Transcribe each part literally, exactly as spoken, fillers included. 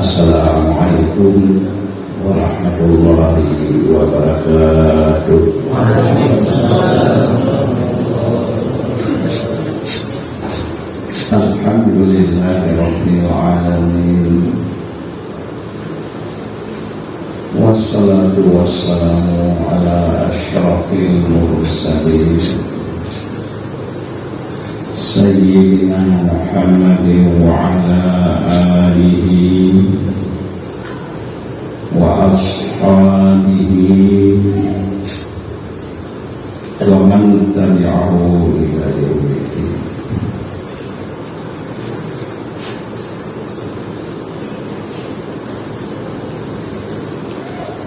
Assalamualaikum warahmatullahi wabarakatuh. Alhamdulillahirabbil alamin. Wassalatu wassalamu ala asyrafil mursalin, Sayyidina Muhammadin wa ala alihi wa ashabihi wa man tabi'ahu ila yaumiddin.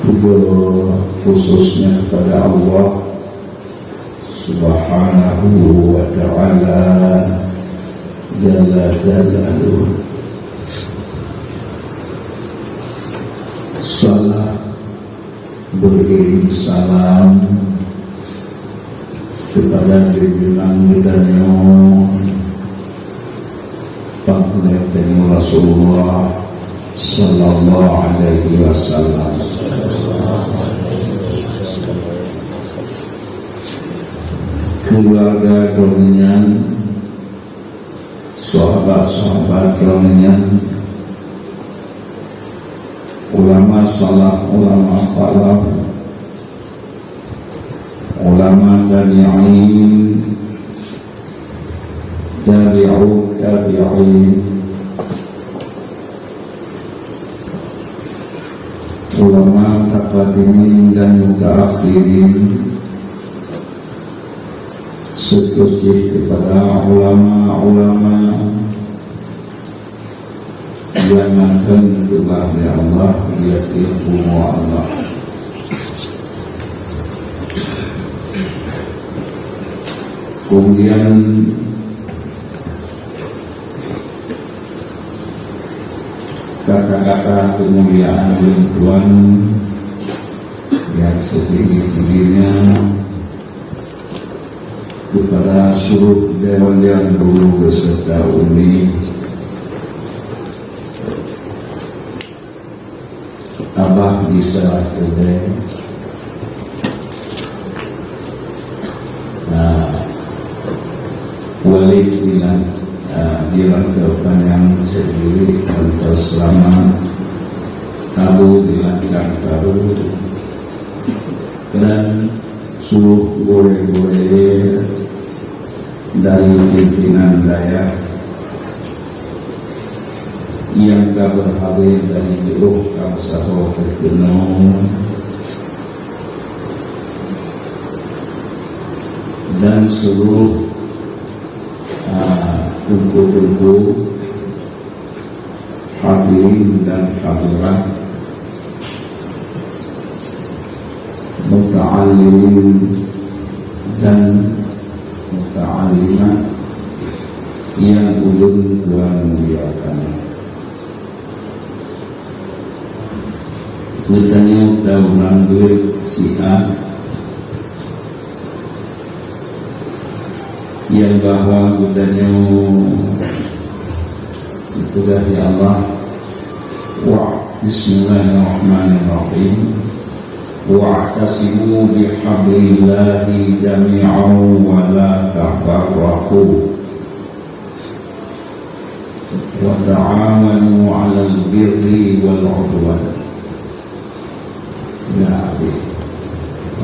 Puja khususnya kepada Allah Subhanahu wa Ta'ala Jalla Jalaluhu. Salam beri salam kepada junjungan kita nyoe, Pangulèe tanyoe Rasulullah sallallahu alaihi wasallam. Keluarga droeneuh nyan, sahabat-sahabat droeneuh nyan, ulama salaf, ulama khalaf, ulama tabi'in, tabi'ut tabi'in, ulama mutaqaddimin dan mutaakhirin, seterusnya kepada ulama-ulama nyang akan geupeugah lé Allah di ateueh bumoe Allah. Kemudian kata-kata kemuliaan lôn tuan nyang setinggi-tingginya kepada seluruh dewan yang dulu beserta uni, Abah di Salah Keudè, nah, Walid di Lan-, ah, di Langkau Panyang sendiri, Langkau Selama, Abu di Langkang Taru, dan seluruh gurèe-gurèe dari pimpinan dayah nyang ka beuhadé dari jroh ka meusaho keunoe, dan seluruh, ah, teungku-teungku, hadirin dan hadirat, muta'allimin dan muta'allimat nyang ulôn tuan muliakan. Geutanyoe taurang deuek siat nyang bahwa geutanyoe geupeugah, ya Allah, wa, bismillahirrahmanirrahim, "Wa'tasimu bihablillahi jami'an wa la tafarraqu." "Wa ta'awanu 'alal birri wal 'udwan." Ya,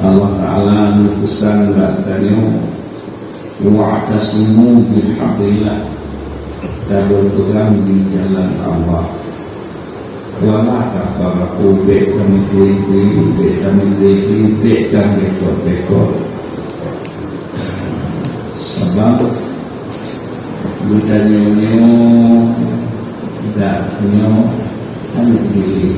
Allah Ta'ala neupeusan bak tanyoe, "Wa'tasimu bihablillah," tabeupegang di jalan Allah. "Wa la tafarraqu," bèk tameuseuleueng, bèk tameuseuleueng, bèk tameubeukot-beukot. Sabab geutanyoe nyoe, dak nyoe, aneuk dilèh.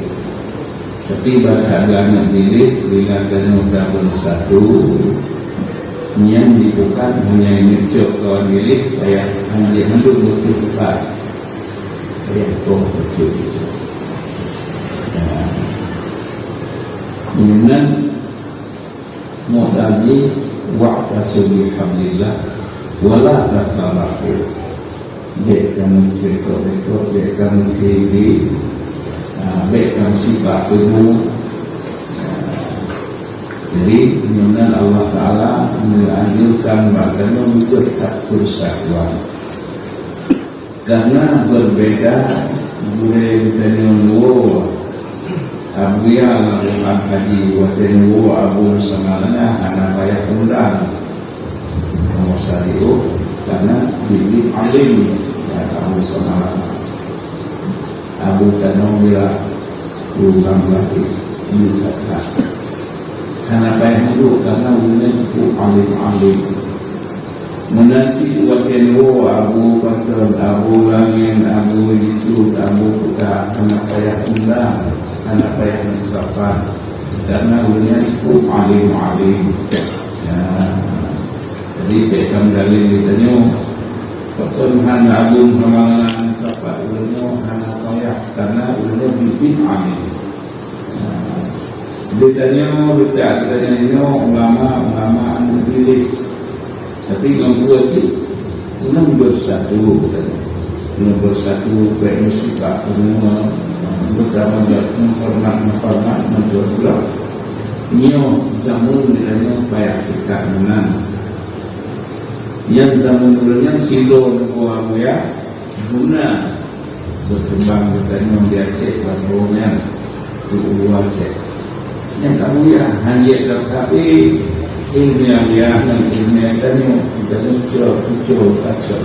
Tapi bak that aneuk dilèh, bila tanyoe ka beusatu, nyan dibuka hanya nyeucok kawan dilèh, payah hanjeuet mandum beuteuh buka. Payah boh beuteuh. Nah, nyan Mudah jih, "Wa'tasimu bihablillah wa la tafarraqu." Bèk kamoe cekok-cekok, bèk kamoe siri. Ah, bèk kamoe sifat teunggu. Jadi, nyoe nan Allah Taala menganjurkan bak tanyoe beujeuet that persatuan. Karena berbeda gurèe geutanyoe nyoe, Abuya lam rumoh haji, watèe nyoe Abu Samalanga hana payah undang. Nomor satu, karena bibit alim, ya, Abu Samalanga. Abu Tanong bila ureueng latih, ieu that-that. Hana payah meuduk, karena ureueng nyan cukup alim-alim. Meunan cit watèe nyoe Abu Paton, Abu Langen, Abu Yusuf, Abu Kuta, hana payah undang, hana payah meusapat. Karena ureueng nyan cukup alim-alim. Ya. Jadi, bèk tameugaleng geutanyoe. Pakon hana Abu Samalanga sapat ureueng nyoe, hana payah, karena ureueng nyoe bibit alim. Nah, geutanyoe, geutanyoe, geutanyoe nyoe ulama, ulama nyang piléh. Tapi ngon peue cit, ngon beusatu geutanyoe. Ngon beusatu, bèk meusipat ureueng nyoe, beutama bèk meuhoreumat, meuhoreumat, meuhoreumat. Nyoe jameun geutanyoe payah tingkat meunan. Nyan jameun ureueng nyan sidroe nibak Abuya, guna berkembang geutanyoe di Aceh, bak droe nyan, di ulu Aceh. Nyan Abuya, hana jeuet, tapi ilmiah ngon ilmiah tanyoe, geutanyoe cok, cok, cok.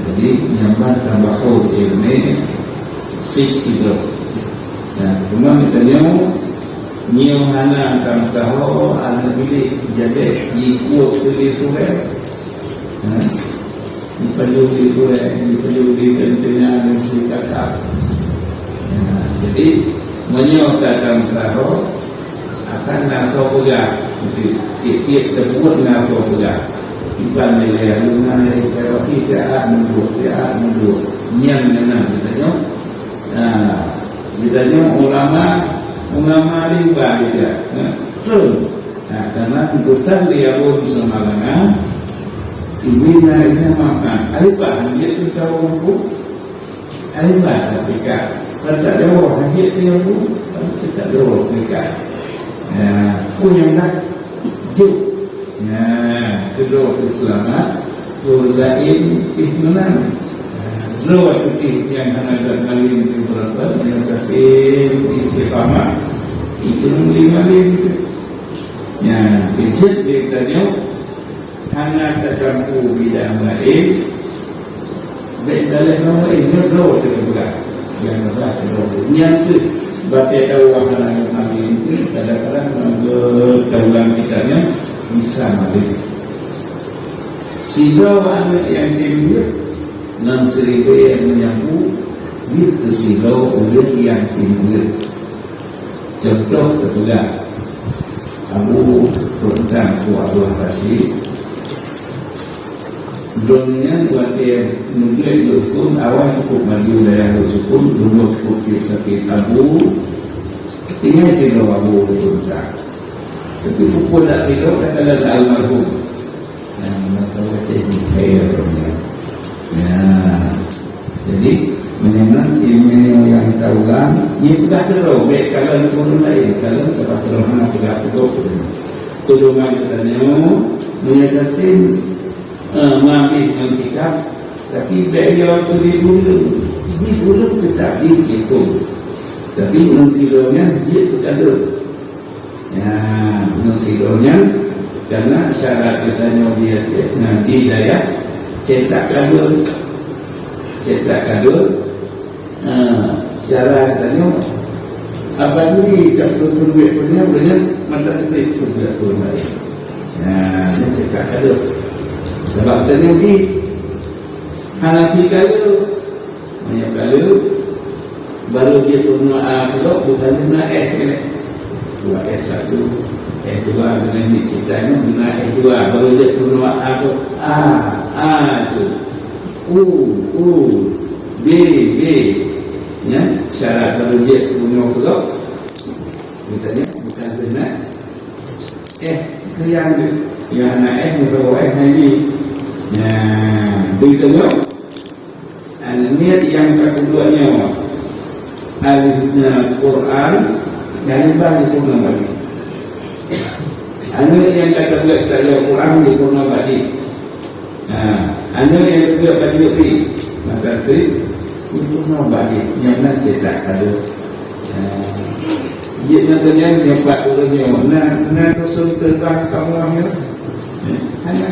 Jadi, nyan ban tambah ilmiah, sip sidroe. Nah, cuma geutanyoe, nyoe hana tameusaho aneuk didik, jadi, jikuek keu lé surèe. Ha? Jipajoh lé surèe, jipajoh lé teuntèe dan si kakak. Ha, jadi, meunyoe ka tameusaho, asai na soe peugah, tiep-tiep teubuet na soe peugah. Iban nilai luna dari terapi, siat meuduek, siat meuduek. Nyan meunan geutanyoe. Nah, geutanyoe ulama, ulama limba juga. Nah, betul. Nah, karena utusan di Abu Samalanga, ini naiknya makan. Ayo, Pak, dia tu tahu aku. Ayo, Pak, ketika. Kan tak jawab, hanya dia aku. Kan tak jawab, ketika. Nah, pun yang nak. Jok. Nah, keudroe teuseulamat, ureueng laén pih meunan. Droe teuh nyang hana that malém sibeurapa, nyang that istiqamah, itu lima malém. Nyan, keuh jeuet lé tanyoe, hana tatampu bidang laén, Bèk talèh ngon laén, nyoe droe teuh geupeugah. Nyang geupeugah droe teuh. Nyan teuh, batèe dakwah hana ngon amin teuh, kadang-kadang ngon geutanyoe kita nyan bisa malém. Sidroe aneuk nyang tem beuet, ngon siribèe nyang meunyapu, bit keu sidroe ureueng nyang tem beuet. Contoh teupeugah, Abu Sultan Abu Abdul Rashid, Droeneuh nyan watèe neujeuet lôn sukon, awai cukup maju dayah lôn sukon, lôn cukup sakét abu, tinggai sidroe abu lôn tuntang. Tapi pukon dak sidroe ka kalon almarhum. Nah, maka watèe jipèe droeneuh nyan. Nah, jadi, meunyoe nan ileumèe nyang taulang, nyan peugah keudroe, bèk kalon ureueng laén, kalon sabab droeneuh hana peugah keudroe. Pedoman geutanyoe, meunyoe yatim, Eh, meuabéh ngon kitab, tapi bèk yo keu di buleuen. Di buleuen teutap di ikôm. Tapi ngon sidroe nyan jeuet keu kado. Ya, ngon sidroe nyan, karena syarat geutanyoe di Aceh, na di dayah, cetak kado. Cetak kado. Ha, syarat tanyoe, apabila tak peubuet peunyang, dengan mata teubit peubuet pun laén. Ha, nyan cakap kado. Sabab tanyoe di hana si kado. Hanya kado, baru dia pun A keudok, bukan na S ni. Buat S satu, S dua, dengan ni ceritanya guna S dua, baru dia pun A tu. A, A tu. U, U, B, B. Ya, syarat baru jeuet bunoe keudok. Geutanyoe bukan keunan. Eh, keu nyang, nyang hana eh, meusawa eh, hai ni. Nah, geutanyoe. Aneuk miet nyang ka keudua nyoe. Ahli Quran, nyang bah di purna badi. Aneuk nyang ka teubiet tayue Quran di purna badi. Ha, aneuk nyang teubiet badi pi, maka sri di purna badi nyang nan cetak kado. Ha, jeuet na keunyan nyoe pat ureueng nyoe na na kosong teubah kamoe nyoe. Hana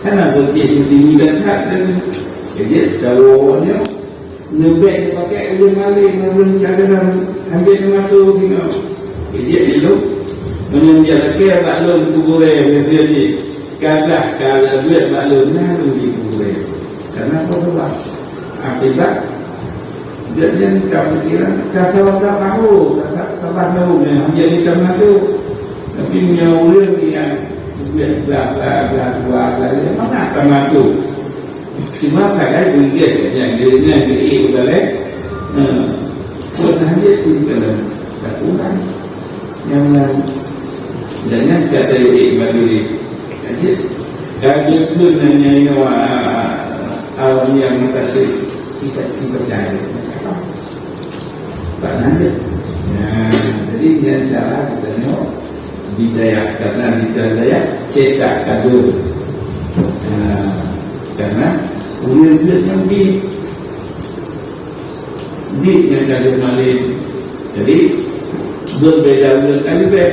hana berkeh di dan hak dan jadi tawo nyoe. Neubèk neupakék ulôn malém, ulôn caga lam ambien meuato singoh. Jijak ilôn, meunyoe jak lakèe bak lôn kuburan meusé jih, ka glah ka lheueh bak lôn na lôn di kuburan. Karena apa sebab? Akibat gobnyan ka pikiran, ka salah tahu, ka sa-, salah tahu nyan ambien itam meuato. Tapi meunyoe ureueng nyang glah sa, glah dua, glah lhèe, mangat ka meuato. Cuma sagai beungéh nyang jeuet nyan geuék u balèe. Nah, buet hana jeuet pun keunan takurang. Nyang nyan, dan nyan ka tayue ék bagi jeuet. Ka jeuet pun nyan nyoe, ah, awak nyang meutasik kita, kita cari. Pak Nabil. Nah, jadi dengan cara kita tengok di dayah, karena di dayah cetak kado. Nah, karena ulun dia yang di di yang kado malin. Jadi berbeda ulun kado beh.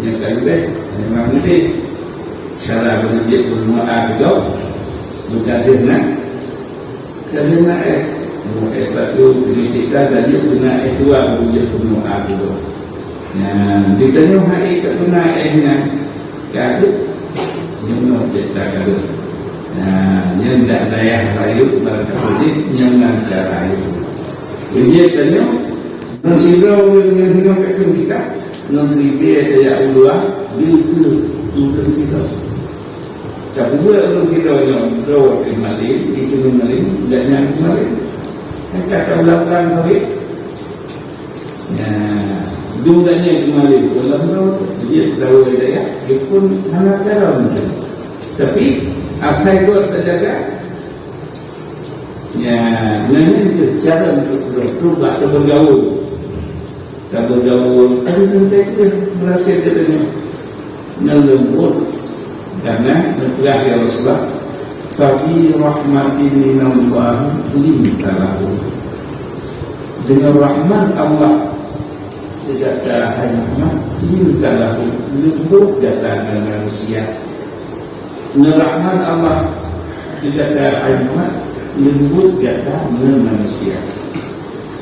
Yang kado beh memang mesti cara menunjuk berdoa juga bukan dia nak Ka lheueh na S, S satu, pendidikan, dan jeuet keu na S dua, baru jeuet keu A dua. Nyan, di tanyoe hai ka keu na S nyan, ka jeuet, nyoe cit ka lheueh. Nyan, nyan dak dayah rayeuk, barangkapeue jih, nyan nan cara rayeuk. Jadi, tanyoe, ngon sidroe ureueng nyang hinoe ka kheun kita, ngon siribèe tajak u luwa, di keu, di keu sidroe. Tapeugah ureueng sidroe nyoe, droe teuh malém, itu malém, dan nyan malém. Kan kata ulang-ulang kawin. Nah, dum dan nyan malém, ulang droe, dia tahu dia, dia pun hana cara macam. Tapi, asai buat terjaga, ya, nanya itu cara untuk berubah atau bergaul. Ka beureugaul, tapi teuntèe keuh beurasé geutanyoe. Nyan leumbot, karena neupeugah lé Rasulullah, "Fabi rahmatin minallahi linta lahum." Deungon rahmat Allah keu gata, hai Muhammad, linta lahum, leumbot gata ngon manusia. Ngon rahmat Allah keu gata, hai Muhammad, leumbot gata ngon manusia.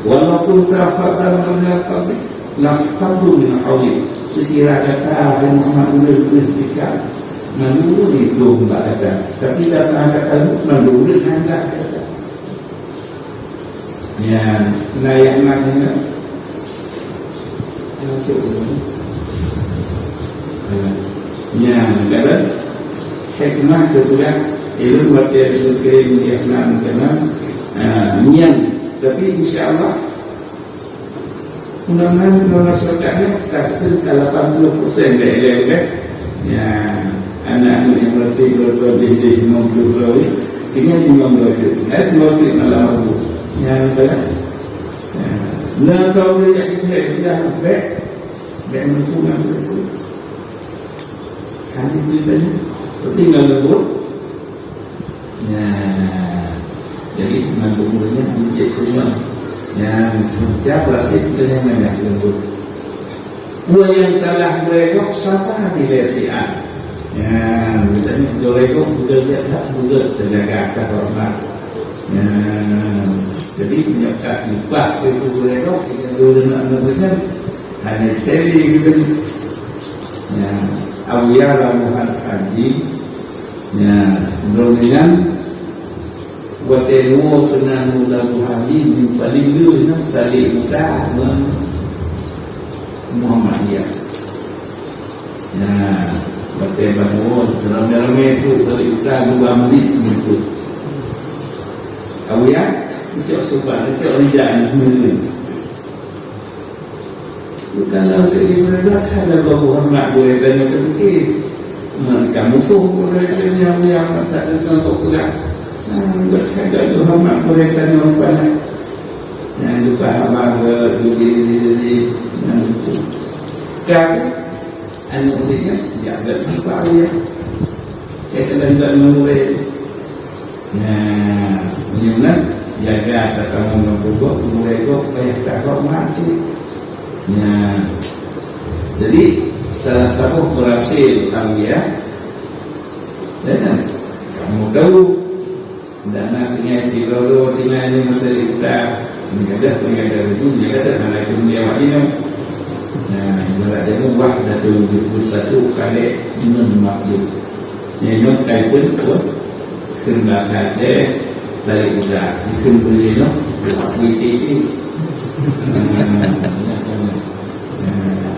Walau kunta fazzan ghalidhal qalbi lanfaddu min hawlik. Seukira gata, hai Muhammad, ulôn deuh teuka, mandum ureueng dum bak gata. Tapi gata hana takalon, mandum ureueng hana gata. Nyan, na nyang na nyan. Nyan, kan? Hikmah keu peugah, ilmu watèe geukirém di Yaman, kan? Ah, nyan. Tapi insya Allah, mudah-mudahan masyarakat nyoe ka teuka lapan puluh persen dah ilèe, kan? Ya, aneuk-aneuk nyang berarti berarti di lima puluh tahun, tinggal lima puluh tahun. Eh, semua tu malam aku. Yang apa ya? Ya. Nah, kalau dia jadi saya sudah bèk, bèk menentukan begitu. Hanya ceritanya, tinggal lembut. Nah, jadi mandum ureueng nyan cit teuma. Nyan, siapa sih kita yang banyak lembut? Dua yang salah meregok, siapa nilai si A? Nyan, misalnya meregok, udah lihat tak, udah terjaga, tak hormat. Nyan, jadi punya kat upah itu meregok, kita dulu nak meregok, hanya sekali gitu. Nyan, awiyah lamuhan haji, Nyan, droeneuh nyan, watèe nyoe keunan lam buhai, nyang paleng lheueh nyan salék buta ngon Muhammadiyah. Nyan, watèe ban nyoe, ramé-ramé tu salék buta dua menit nyan tu. Awiyah, cok subat, cok rijang nyan. Bukan lam kehidupan ada bahwa hormat boleh tanya ke fikir. Mereka musuh boleh tanya yang tak tentang kau pegang. Nah, buat kagak tu hormat boleh tanya orang banyak. Ya, Lupa haba ke, jadi, jadi, jadi. Kan? Aneuk murit nyan, jak gét nampak dia. Saya kena juga mengurai. Nah, meunyoe jaga tatamu ngon gobnyan, mengurai gob payah kahormat cit. Nah, jadi, salah satu berhasil tarbiyah, ya kan? Kamu tahu, Ndak na tinggai sidroe-droe tinggai nyoe masa di utak. Nyoe dah tinggai dari tu, nyoe dah hana cuma awak inong. Nah, ibarat dia ubah dah tujuh puluh satu kali nun makhluk. Nyoe nyoe kai pun pun keumbangkan deh dari utak. Ikun boleh nyoe buat witi. Nah, nah, nah.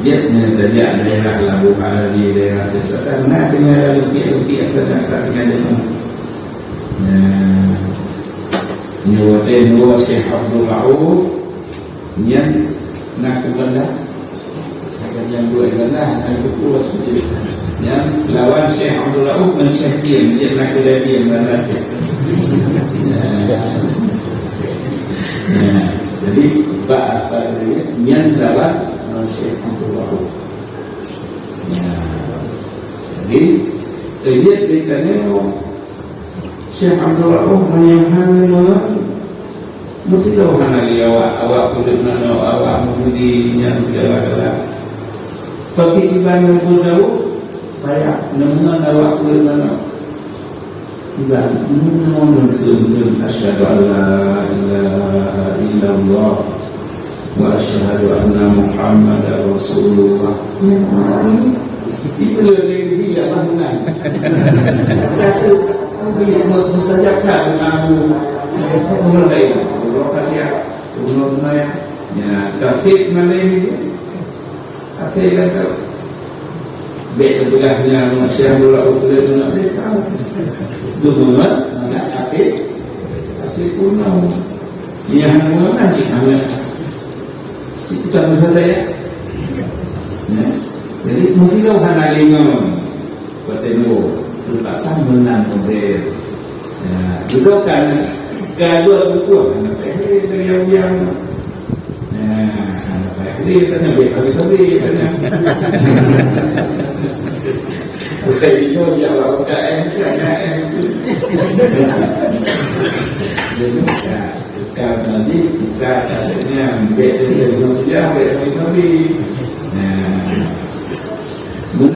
Jeuet nyan tajak daerah Labuhan, di daerah Teusatan, na tinggai lam rupiah-rupiah, na tinggai deungon. Nah, nyoe watèe nyoe Syekh Abdul Rauf, nyan na keu banda. Ada yang dua banda, na keu dua sujud. Nyan lawan Syekh Abdul Rauf ngon Syekh Tim, nyan na keu dua banda. Nah, nah, jadi, bak asai nyan lawan, eh, Syekh Abdul Rauf. Ya. Jadi, eh, lihat beritanya, Syekh Abdul Rauf manyang hana mengerti. Mesti tahu hana lé awak, awak kulét manok, awak meubudi nyan segala-gala. Bagi sibang Abu Daud, payah neumeunan awak kulét manok. Dan meunyoe kheun-kheun, "Asyhadu an la ilaha illallah wa asyhadu anna Muhammadar Rasulullah." Itu lebih dia bangunan. Aku, aku beli mustajab kan aku. Aku mulai. Aku kata, aku mulai. Ya, tasik malam itu. Akhé gata. Bèk teupeugah nyan manusia mula ukeue ngon lé tau. Dumungan, mangat akhé, akhé pun mau. Nyan hana mengaji, hana. Itu kan maksud saya. Ya. Jadi, mungkin kau hana lé ngon. Watèe nyoe, terpaksa menang model. Ya, juga kan, gaduh buku, hana payah dari yang, yang. Nah, hana payah, dia tanya, dia habis-habis, tanya. Bukan itu, jawab U K M, U K M. Dia bukan, bukan tadi, bukan katanya, ambil dia, dia, dia, dia, habis-habis.